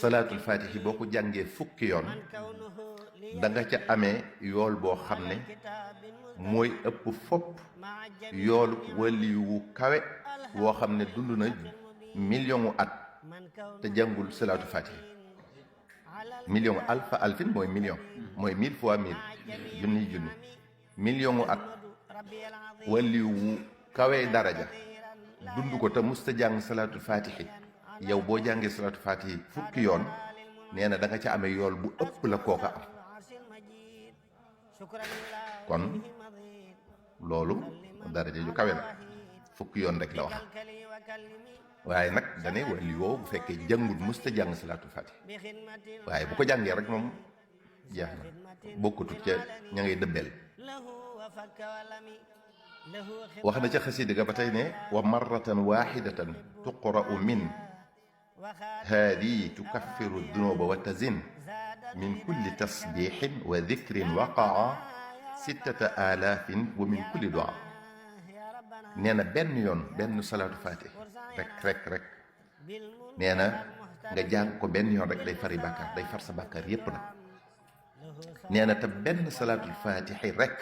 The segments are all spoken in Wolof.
salaatul faatihi boo ko jàngee fukki yoon da nga ca amee yool boo xam ne mooy ëpp fopp yoolu wali wu kawe woo xam ne dund na million at te jàngul salaatul faatihi million alfa alfin mooy million mooy 1000 fois 1000 junni million at wali wu kawe daraja dund ko te musta jàng salaatul faatihi yow boo jàngee salaatul faatihi fukki yoon nee na da nga ca amee yool bu ëpp la kooka am kon loolu daraja ju kawe la fukki yoon rek la wax waaye nag dane wali woowu bu fekkee jàngul musta jàng salaatul faatihi waaye bu ko jàngee rek moom jeex na bokkutut ca ña ngay dëbbeel wax na ca xasida ga ba tey ne wa marratan waxidatan tuqra'u min haadi tukaffiru dunuba wa tazin min kulli tasbixin wa dikrin waqaa 6000 wa min kulli du'a nee na benn yoon benn salaatu faatih rek nee na nga jàng ko benn yoon rek day fari bàkkaar day far sa bàkkaar yépp nag nee na te benn salaatul faatihi rek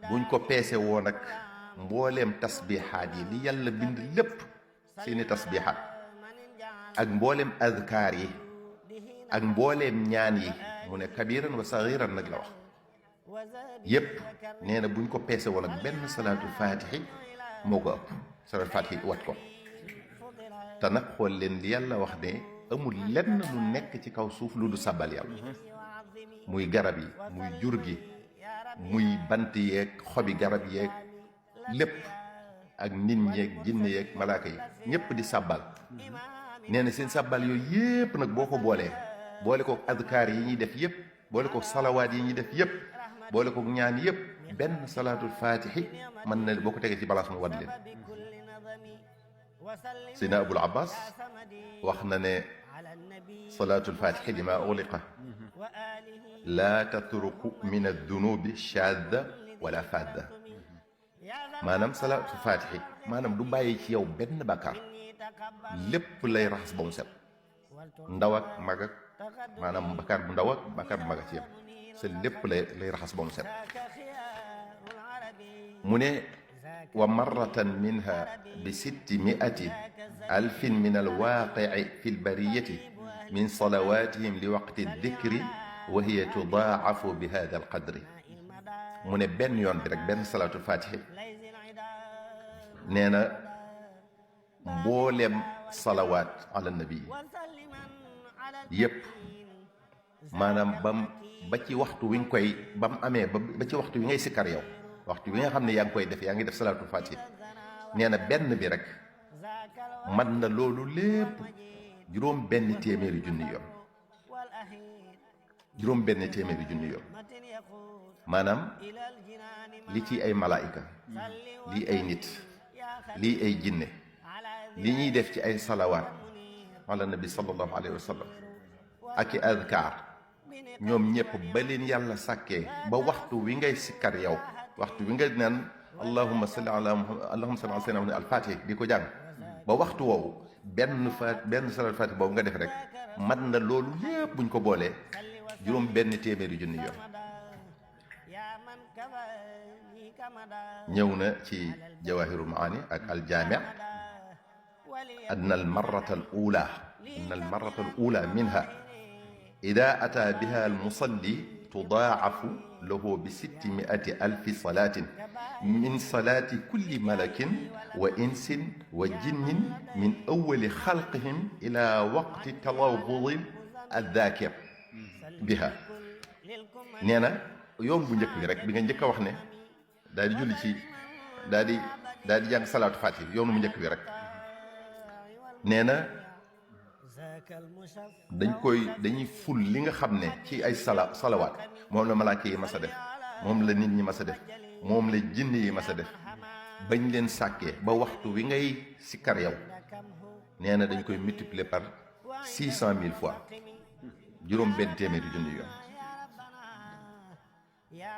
buñ ko peese woon ak mbooleem tasbihaat yi li yàlla bind lépp seeni tasbihaat ak mbooleem adkaar yi ak mbooleem ñaan yi mu ne kabiran wa sagiran nag la wax yépp nee na buñ ko peese woon ak benn salaatul faatihi moo ko ëpp salaatul faatihi wat ko te nag xool leen li yàlla wax ne amul lenn lu nekk ci kaw suuf lu du sàbbal yàlla muy garab yi muy jur gi muy bant yeeg xobi garab yeeg lépp ak nit ñeeg jinne yeeg malaaka yi ñépp di sàbbal nee na seen sàbbal yooyu yépp nag boo ko boolee boole ko adkaar yi ñuy def yépp boole ko salawaat yi ñuy def yépp boole ko ñaan yépp benn salaatul faatihi mën na boo ko tegee ci balance mu wad leen Seydina Abul Abbas wax na ne salaatul faatihi lima ughliqa laa tatruku min addunubi shadda wala fadda maanaam salaatul faatihi maanaam du bàyyi ci yow benn bàkkaar lépp lay raxas ba mu set ndaw ak mag ak maanaam bàkkaar bu ndaw ak bàkkaar bu mag a ci yem sa lépp lay raxas ba mu set mu ne wa marratan minha bi 600 alfin min alwaaqici fi lbariyati min salawatihim li waqti dikri wa hiya tudaacafu bi hada alqadri mu ne benn yoon bi rek benn salaatul faatihi nee na mbooleem salawaat ala nabi yépp maanaam ba ci waxtu wi nga koy ba mu amee ba ci waxtu wi ngay sikkar yow waxtu wi nga xam ne yaa ngi koy def yaa ngi def salaatul faatihi nee na benn bi rek man na loolu lépp juróom benn téeméeri junni yoon juróom benn téeméeri junni yoon maanaam li ci ay malaayika lii ay nit lii ay jinne li ñuy def ci ay salawaat ala nabi sallallahu alayhi wa sallam ak i adkaar ñoom ñëpp ba leen yàlla sàkkee ba waxtu wi ngay sikkar yow waxtu wi nga naan allahumma salli ala sayyidina al-faatih di ko jàng ba waxtu woowu benn salaat faatih boobu nga def rek mat na loolu lépp buñ ko boolee juróom benn téeméeri junni yoon ñëw na ci jawaahiru maani ak aljaami anna almarrata al ula minha ida ata biha almusalli tudaacafu lahu bi 600 alfi salaatin min salaati kulli malakin wa insin wa jinnin min awali xalqihim ila waqti talawudi addaakir biha nee na yoon bu njëkk bi rek bi nga njëkk a wax ne daal di julli ci daal di jàng salaatu faatihi yoonu mu njëkk bi rek nee na dañuy ful li nga xam ne ci ay salawaat moom la malaaka yi mas a def moom la nit ñi mas a def moom la jinne yi mas a def bañ leen sàkkee ba waxtu wi ngay sikkar yow nee na dañ koy multiplier par 600 000 fois juróom benn téeméeri junni yoon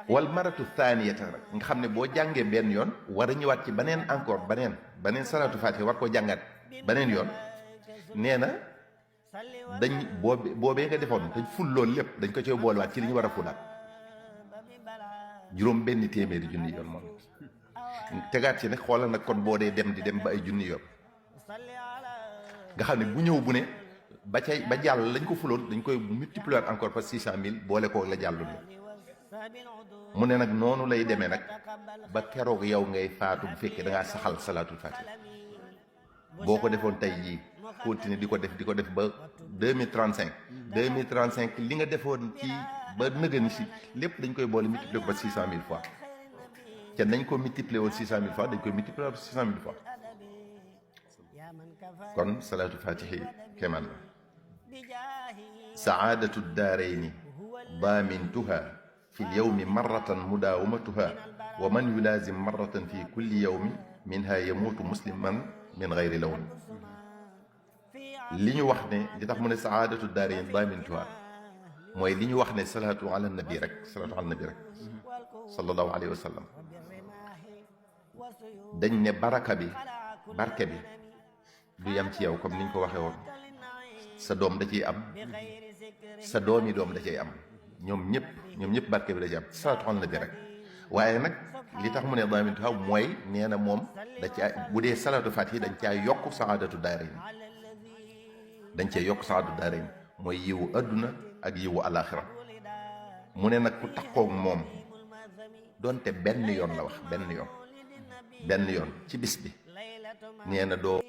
wal maratu thaniyata rek nga xam ne boo jàngee benn yoon war a ñëwaat ci beneen encore beneen salaatu faatiha war koo jàngaat beneen yoon nee na dañ boobee nga defoon dañ ful loolu lépp dañ ko cay boolewaat ci li ñu war a fulaat juróom benn téeméeri junni yoon moom tegaat ci ne xoolal nag kon boo dee dem di dem ba ay junni yoon nga xam ne bu ñëw bu ne ba jàll lañ ko fuloon dañ koy multiplier encore par 600 000 boole ko la jàllul la mu ne nag noonu lay demee nag ba keroog yow ngay faatu bu fekkee da ngaa saxal salaatul faatiha boo ko defoon tey jii continuer di ko def ba 2035 2035 li nga defoon ci ba nëgëni si lépp dañ koy boole multiplier ko ba 600 000 fois te nañ ko multiplier woon 600 000 fois dañ koy multiplier ba 600 000 fois kon salaatul faatiha kéemaan la saadatu daarayni daamintuha fi lyawmi marratan mudaawamatuha wa man yulaazim marratan fi kulli yawmi minha yamuutu musliman min gayri lawn li ñu wax ne li tax mu ne saadatu daarayni daamintuha mooy li ñu wax ne salaatu ala nabi rek sallallahu alayhi wa sallam dañ ne baraka bi barke bi du yem ci yow comme ni ñu ko waxee woon sa doom da ciy am sa doomi doom da ciy am ñoom ñëpp barke bi da ciy am salaatu ala nabi rek waaye nag li tax mu ne daamintuha mooy nee na moom da caa bu dee salaatu faatiha dañ caa yokk saadatu daarayni mooy yiwu adduna ak yiwu alaxira mu ne nag ku takkoog moom donte benn yoon la wax benn yoon ci bis bi nee na doo